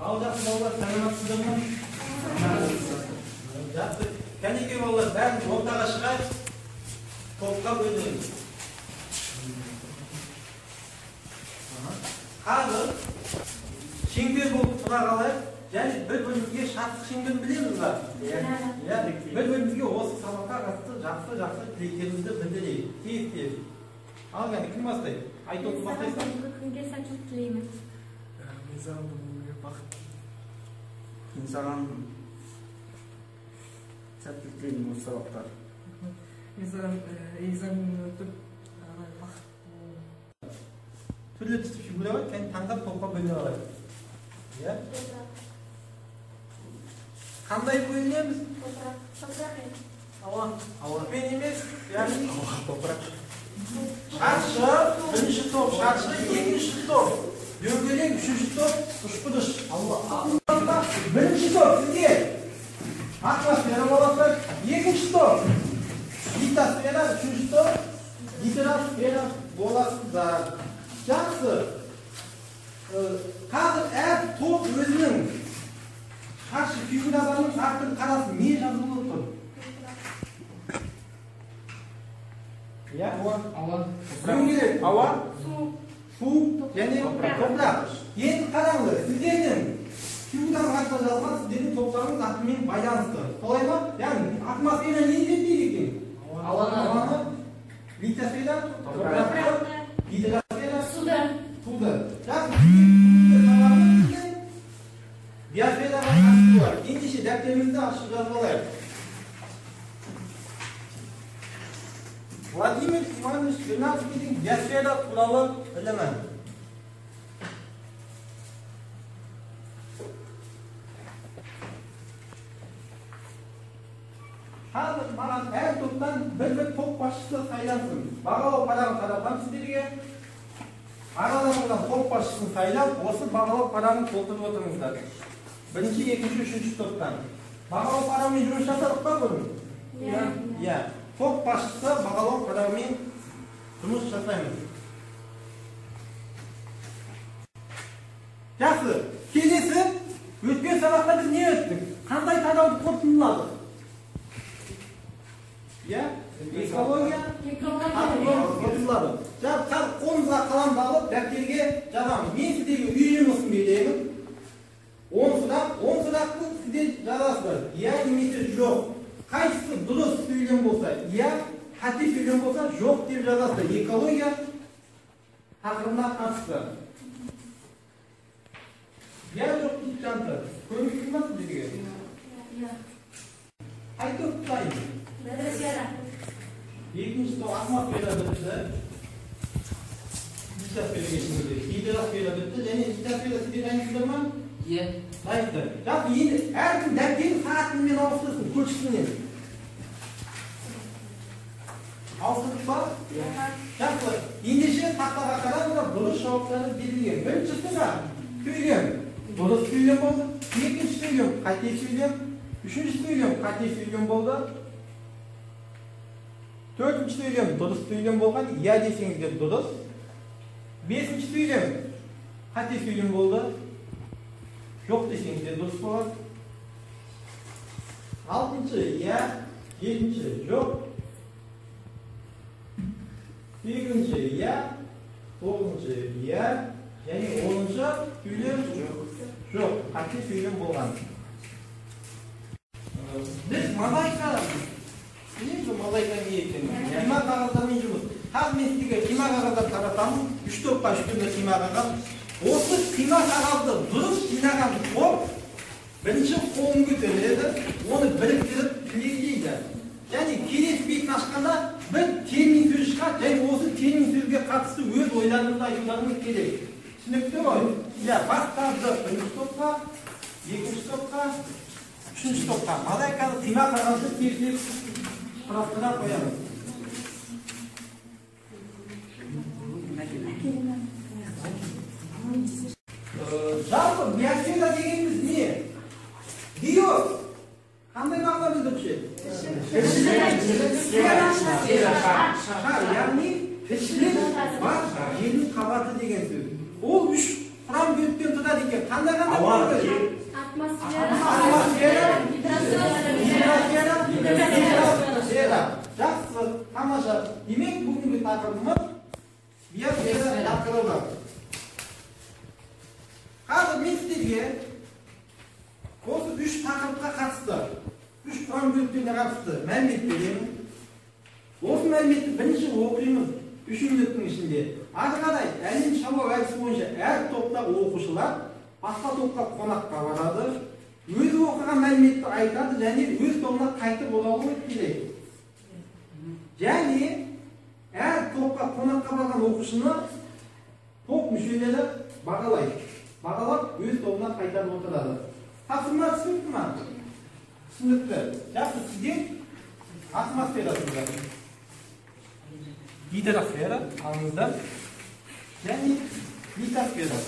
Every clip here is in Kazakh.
Ал жақсы балалар, саламатсыздар ма? Жақсы. Кәнекей балалар, бәріміз ортаға шығайық, топқа бөлінеміз. Қазір шеңбер болып тұра қалайық, және бір-бірімізге шаттық шеңберін білеміз ба? Иә. Бір-бірімізге осы сабаққа қатысты жақсы-жақсы тілектерімізді білдірейік. Тез-тез. Ал кәне, кім бастайды? Айтолқын бастайсың? Күнге сәттілік тілеймін. Мен саған бүгінгі бақыт. Мен саған сәттілік тілеймін осы сабақта. Мен саған экзамен өтіп, бақыт. Түрлі түсті фигура бар, кәне таңдап топқа бөліне алайық. Иә? Қандай бөлінеміз? Топырақ. Топырақ. Ауа. Ауамен емес, яғни ауа, топырақ. Шаршы, бірінші топ шаршы, екінші топ дөңгелек, үшінші топ үшбұрыш. Бірінші топ сізге атмосфера боласыздар, екінші топ литосфера, үшінші топ гидросфера боласыздар. Жақсы. Қазір әр топ өзінің шаршы фигураларының артын қарасын, не жазулы тұр? Иә, ауа, дөңгелек, ауа, су және топырақ. Енді қараңыздар, сіздердің фигураның артына жазылған сіздердің топтарыңыз атымен байланысты. Солай ма? Яғни атмосфера не зерттейді екен? Ауаны, литосфера, топырақты, гидросфера, суды. Суды. Жақсы, биосфераға қатысты бар. Ендеше дәптерімізді ашып жазып алайық. Владимир Иванович Вернадскийдің биосфера туралы ілімі. Қазір маған әр топтан бір-бір топ басшысы сайлансын. Бағалау парағын таратамын сіздерге. Араларыңыздан топ басшысын сайлап, осы бағалау парағын толтырып отырыңыздар. Бірінші, екінші, үшінші топтан. Бағалау парағымен жұмыс жасадық па бұрын? Иә. Иә. Топ басшысы бағалау парағымен жұмыс жасаймыз. Жақсы. Келесі өткен сабақта біз не өттік? Қандай тарауды қорытындыладық? Иә? Экология қорытындыладық. Жақсы, қолымызға қаламды алып дәптерге жазамыз. Мен сіздерге үй жұмысын беремін. 10 сұрақ, 10 сұрақты сіздер жазасыздар. Иә немесе жоқ. Қайсысы дұрыс сөйлем болса, иә, қате сөйлем болса, жоқ деп жазасыздар. Экология тақырыбына қатысты. Иә, жоқ дейді жанты. Көрініп ма сіздерге? Иә. Қай топ дайын? Биосфера. Екінші топ атмосфера бітті. Литосфера кешіңіздер. Гидросфера бітті және литосфера сіздер дайынсыздар ма? Иә. Дайынсыздар. Жақсы, енді әркім дәптерін сағатымен ауыстырсын, көршісінен. Ауыстырдық па? Иә. Жақсы. Ендеше тақтаға қараңыздар, дұрыс жауаптары берілген. Бірінші сұрақ сөйлем дұрыс сөйлем болды. Екінші сөйлем қате сөйлем. Үшінші сөйлем қате сөйлем болды. Төртінші сөйлем дұрыс сөйлем болған. Иә десеңіздер дұрыс. Бесінші сөйлем қате сөйлем болды. Жоқ десеңіздер дұрыс болады. Алтыншы иә, жетінші жоқ. Сегізінші иә, тоғызыншы иә, және оныншы сөйлем жоқ, қате сөйлем болған. Біз мозаика білеміз ғой, мозаика не екенін. Қима қағаздармен жұмыс. Қазір мен сіздерге қима қағаздар таратамын. 3 топқа 3 түрлі қима қағаз. Осы қима қағазды дұрыс жинаған топ бірінші қолын көтереді, оны біріктіріп түгендейді. Және келесі бетін ашқанда бір термин сөз шығады, және осы термин сөзге қатысты өз ойларыңызды айтуларыңыз керек. Түсінікті ғой? Иә, бастады бірінші топқа, екінші топқа, үшінші топқа. Мозаиканы қима қағазды тез-тез құрастыра қоямыз. Жалпы биосфера дегеніміз не? Био қандай мағына білдіруші? Тіршілік. Шар, яғни тіршілік бар жердің қабаты деген сөз. Ол үш құрам бөліктен тұрады екен. Қандай қандай? Ауа. Атмосфера. Атмосфера. Гидросфера. Гидросфера. Жақсы, тамаша. Демек, бүгінгі тақырыбымыз биосфера тақырыбы. Қазір мен сіздерге осы үш тақырыпқа қатысты, үш құрам бөліктеріне қатысты мәлімет беремін. Осы мәліметті бірінші оқимыз 3 минуттың ішінде. Ары қарай әлем шаруа әдісі бойынша әр топта оқушылар басқа топқа қонаққа барады, өзі оқыған мәліметті айтады және өз тобына қайтып оралуы керек. Және әр топқа қонаққа барған оқушыны топ мүшелері бағалайды. Бағалап өз тобына қайтарып отырады. Тапсырма түсінікті ма? Түсінікті. Жақсы, сіздер атмосферасында, гидросфера алыңыздар және литосфера.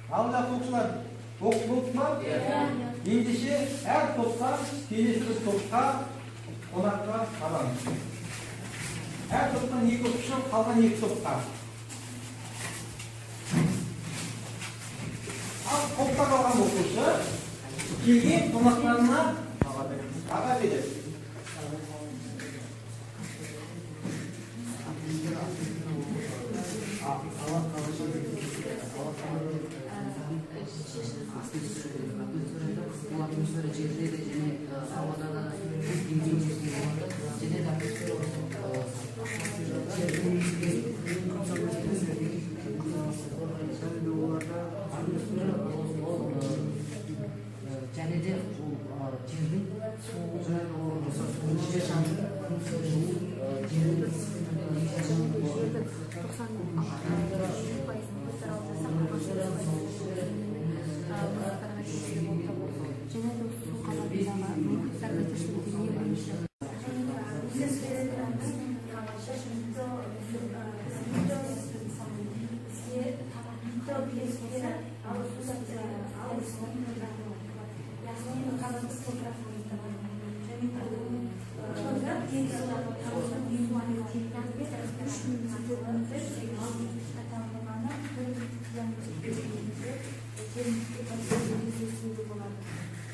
Ал жақсы оқушылар, оқып болдық па? Ендеше әр топқа келесі бір топқа қонаққа барамыз. Әр топтан 2 оқушы, қалған 2 топқа. Ал топта қалған оқушы келген қонақтарына баға береді. Атмосфера жерде де және ауада да деңгейінде болады. Және де атмосфера және де жердің Жердің 96% және де су қабатындағы мұхиттарда тіршіліктің ең бірінші.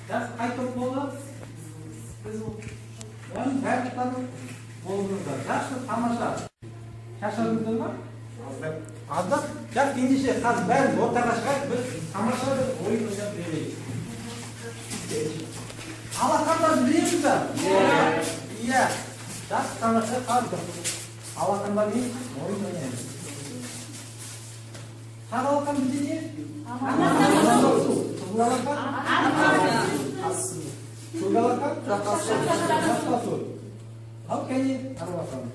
Жақсы, қай топ болды? Біз оның барлықтары болдыңыздар. Жақсы, тамаша. Шаршадыңыздар ма? Аздап. Аздап. Жақсы, ендеше қазір бәріміз ортаға шығайық, біз тамаша бір ойын ойнап берейік. Алақандарды білеміз ба? Иә. Жақсы, тамаша, қазір алақандармен ойын ойнаймыз. Сары алақан бізде не? Қызыл алақан? Көк алақан? Жақтасу. Ал кәне араласамыз.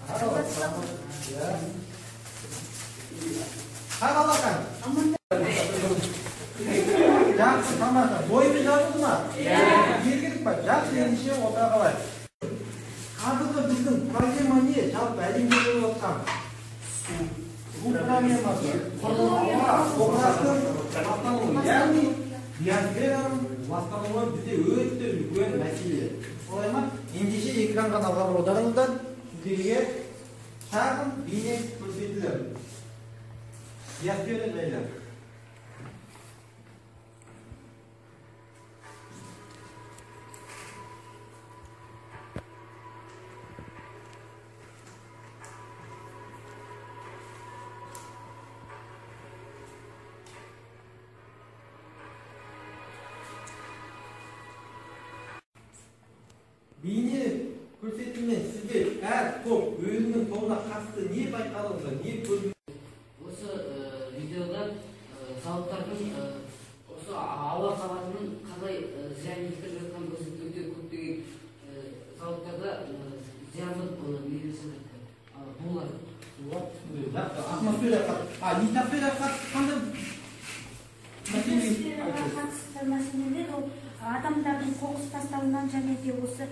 Араласамыз. Иә. Сары алақан. Жақсы, тамаша. Бойымыз жазылды ма? Иә. Белгілік па? Жақсы, ендеше отыра қалайық. Қазіргі біздің проблема не? Жалпы әлемде болып жатқан су проблемасы. Топырақтың ластануы, яғни биосфераның ластануы бізде өте үлкен мәселе. Солай ма? Ендеше экранға назар аударыңыздар, сіздерге шағын бейне көрсетілім. Биосфера жайлы. Бейне көрсетіліммен сіздер әр топ өзінің тобына қатысты не байқадыңыздар, не көрдіңіздер? Осы видеода зауыттардың осы ауа қабатының қалай зиян келтіріп жатқанын көрсетуде көптеген зауыттарда зиянды нелер булар. Атмосфера, литосфера қатысты қандай Атмосфераға қатысты мәселелер ол адамдардың қоқыс тастауынан және де осы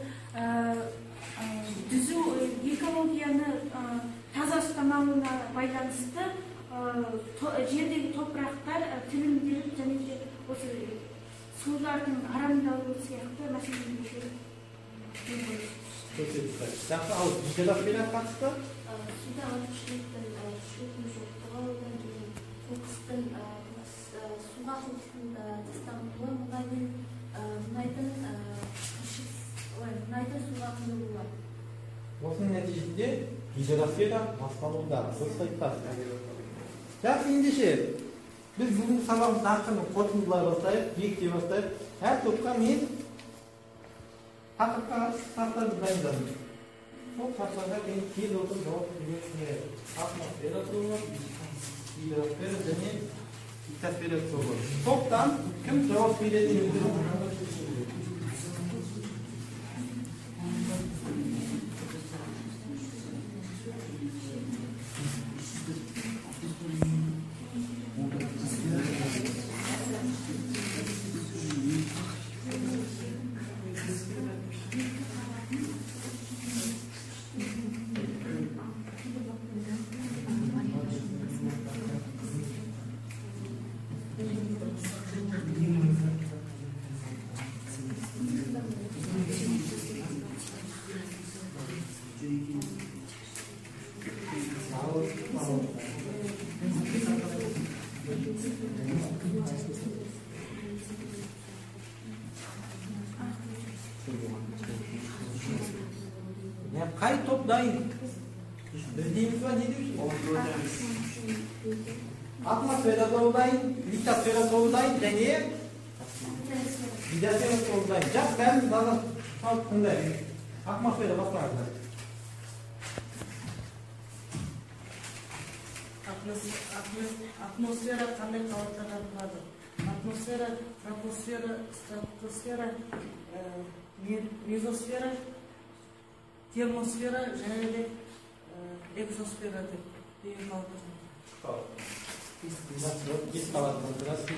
түзу экологияны таза ұстамауына байланысты жердегі топырақтар осы сулардың арамдалуы сияқты мәселелерге көрсетті. Жақсы, ал гидросфера қатысты? Суда артықшылықтың шөктің жоқтығы, одан кейін қоқыстың суға қоқыстың тасталынуы, мұнайдың суға құйылуы. Осының нәтижесінде гидросфера ластануда. Дұрыс айтасыз. Жақсы, ендеше біз бүгінгі сабағымызды ақырын қорытындылай бастайық, бекіте бастайық. Әр топқа мен тақырыпқа қатысты сұрақтарды дайындадым. Сол сұрақтарға мен тез отырып жауап беруге атмосфера тобы, гидросфера және литосфера тобы. Топтан кім жауап береді? Қай топ дайын? Біз дейміз ба, не деуші? Атмосфера тобы дайын, литосфера тобы дайын және гидросфера тобы дайын. Жақсы, бәріміз назар салып тыңдайық. Атмосфера бастаңыздар. Атмосфера қандай қабаттардан тұрады? Атмосфера, тропосфера, стратосфера, мезосфера, термосфера және де экзосфера деп деген қабаттардан тұрады. Бес қабаттан тұрады.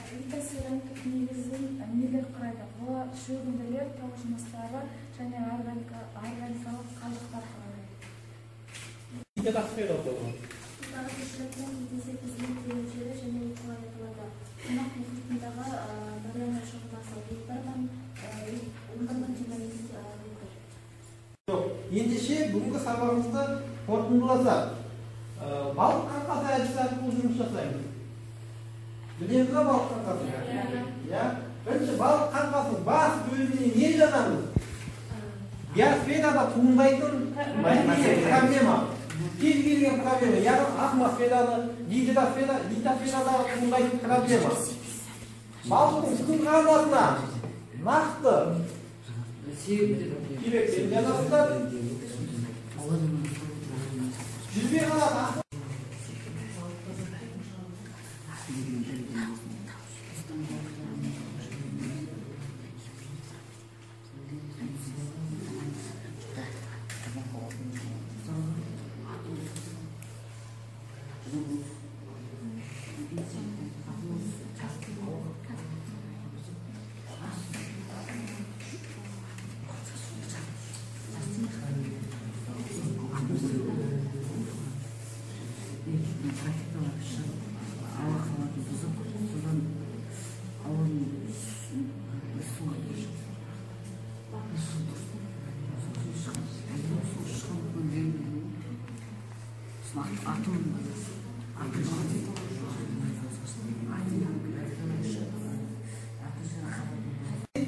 Литосфераның түп негізін нелер құрайды? Олар шөгінділер, тау жыныстары және органикалық қалдықтар құрайды. Гидросфера тобы. Судағы тіршіліктің кездесетін зерттелушілері және ол қалай аталады? Тынық мұхитындағы Мариана шұғыласы 11,22 литр. Ендеше бүгінгі сабағымызды қорытындыласақ, балық қаңқасы әдісі арқылы жұмыс жасаймыз. Білеміз ба балық қаңқасын? Иә. Бірінші балық қаңқасының бас бөліміне не жазамыз? Биосферада туындайтын проблема. Кез келген проблема, яғни атмосфераны, гидросфера, литосферадағы туындайтын проблема. Балықтың үстіңгі қабатына нақты себептерін жазасыздар. Жүзбе қанат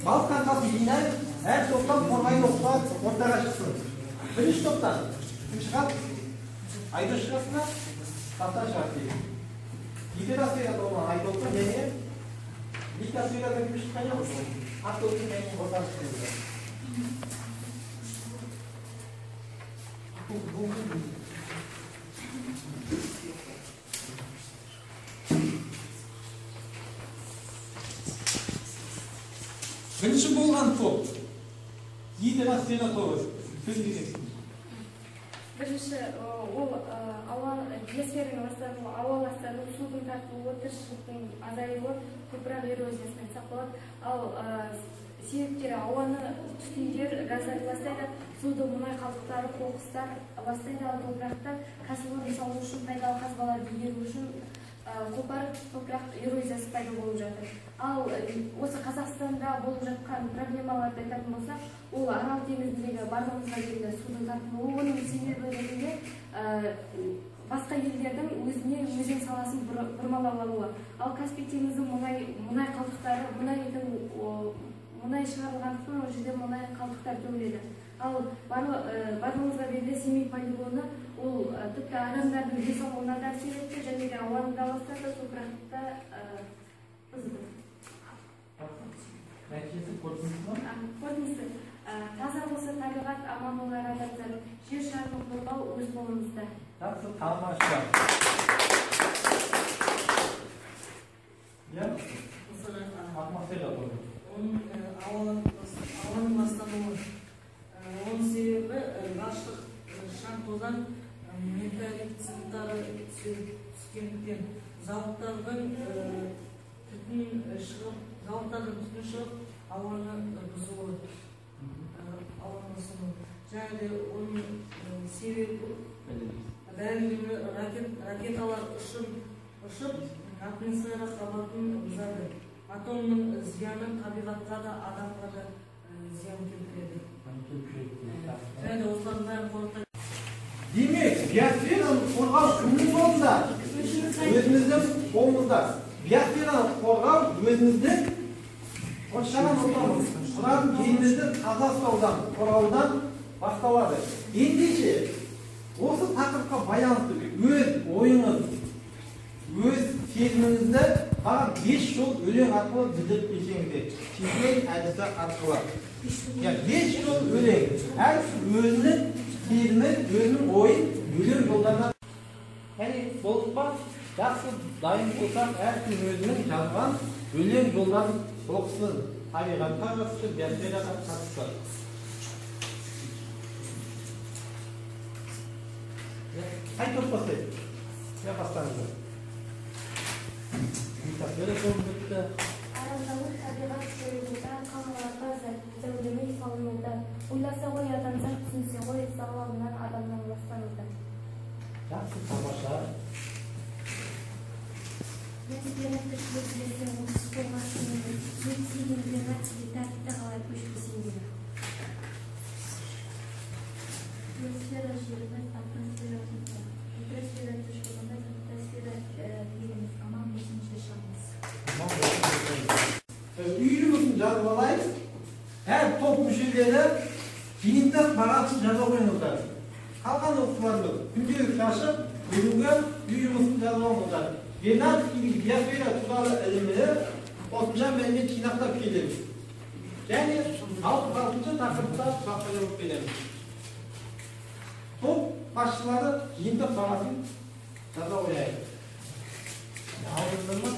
балық қаңқасын жинаймыз, әр топтан қорғайды оқушылар ортаға шықсын. Бірінші топтан кім шығады? Айдос шығасың ба? Тақтан шығады деймін. Гидросфера тобынан Айдостан және литосферадан кім шыққан жоқ? Ақтөбе және ортаға шыққан. Бірінші болған топ гидросфера тобы. Сөз кезек. Бірінші ол ауа биосфераның ластануы, ауа ластануы, судың тартылуы, тіршіліктің азаюы, топырақ эрозиясын айтсақ болады. Ал себептері ауаны түтіндер, газдар ластайды, суды мұнай қалдықтары, қоқыстар ластайды, ал топырақта кәсіпорын салу үшін, пайдалы қазбаларды игеру үшін қопарып топырақ эрозиясы пайда болып жатыр. Ал осы Қазақстанда болып жатқан проблемаларды айтатын болсақ, ол Арал теңізіндегі барлығымызға белгілі судың тартылуы, оның себебі ретінде басқа елдердің өзіне өзен саласын бұрмалап алуы. Ал Каспий теңізі мұнай қалдықтары, мұнай шығарылғандықтан ол жерде мұнай қалдықтары төгіледі. Ал барлығымызға белгілі Семей полигоны ол тіпті адамдардың денсаулығына да әсер етті және де ауаны да ластады, топырақты да бұзды. Нәтижесі, қорытындысы ма? Қорытындысы: таза болса табиғат, аман болар адамзат. Жер шарын қорғау өз қолымызда. Жақсы, тамаша. Иә, атмосфера туралы. Оның ауаның ластануы. Оның себебі ластық шаң тозаң металлик сынықтары түскендіктен зауыттардың түтін шығып ауаны бұзуы, ауаны ластануы. Және де оның себебі дәлелдеме ракеталар ұшып атмосфера қабатын бұзады. Атомның зияны табиғатқа да адамға да зиян келтіреді. Және де осылардың бәрін қорыта. Демек, биосфераны қорғау кімнің қолында? Өзіміздің қолымызда. Биосфераны қорғау өзіміздің қоршаған ортамыз, тұратын жерімізді таза ұстаудан, қорғаудан басталады. Ендеше, осы тақырыпқа байланысты өз ойыңыз, өз сезіміңізді маған 5 жол өлең арқылы білдіріп келсеңіздер, шешен әдісі арқылы. 5 жол өлең. Әркім өзінің сезімін, өзінің ойын өлең жолдарына. Яғни, болдық па? Жақсы, дайын болсақ, әркім өзінің жазған өлең жолдарын оқысын. Табиғатқа қатысты, биосфераға қатысты. Қай топ бастайды? Я бастаңыздар. Биосфера тобы бітті. Арамзалық табиғат жойылуда, қалаларға зәулім үй салынуда. Ойласа ғой адамзат, түсінсе ғой залалынан адамның ластануда. Жақсы, тамаша. Биосфера тіршілік иесі онсыз болмас дүниені. Жетіспеген Вернадский тәртіпті қалай көшпесең де. Биосфера жеріміз, атмосфера топырақ. Гидросфера тіршілігіміз, фитосфера еліміз. Аман болсын жер шарымыз. Үй жұмысын жазып алайық. Әр топ мүшелері жиынтық бағасын жаза қойыңыздар. Қалған оқушыларымыз күнделік ашып, бүгінгі үй жұмысын жазып алыңыздар. Вернадскийдің биосфера туралы ілімini қосымша мәлімет жинақтап келеміз. Және 66-шы тақырыпта сұраққа жауап береміз. Топ басшылары жиынтық бағасын жаза қояйық. Алдыңыздар ма?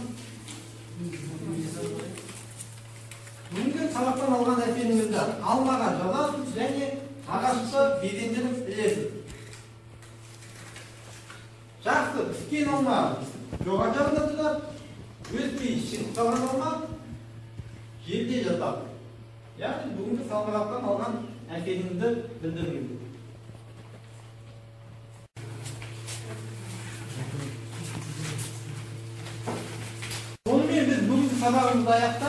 Бүгінгі сабақтан алған әсеріңізді алмаға жазасыз және ағашты безендіріп ілесіз. Жақсы, піскен алма жоғары жағында тұрады, өспей шіріп қалған алма жерде жатады. Яғни бүгінгі сабақтан алған әсеріңізді білдіріңіз. Сонымен біз бүгінгі сабағымызды аяқтап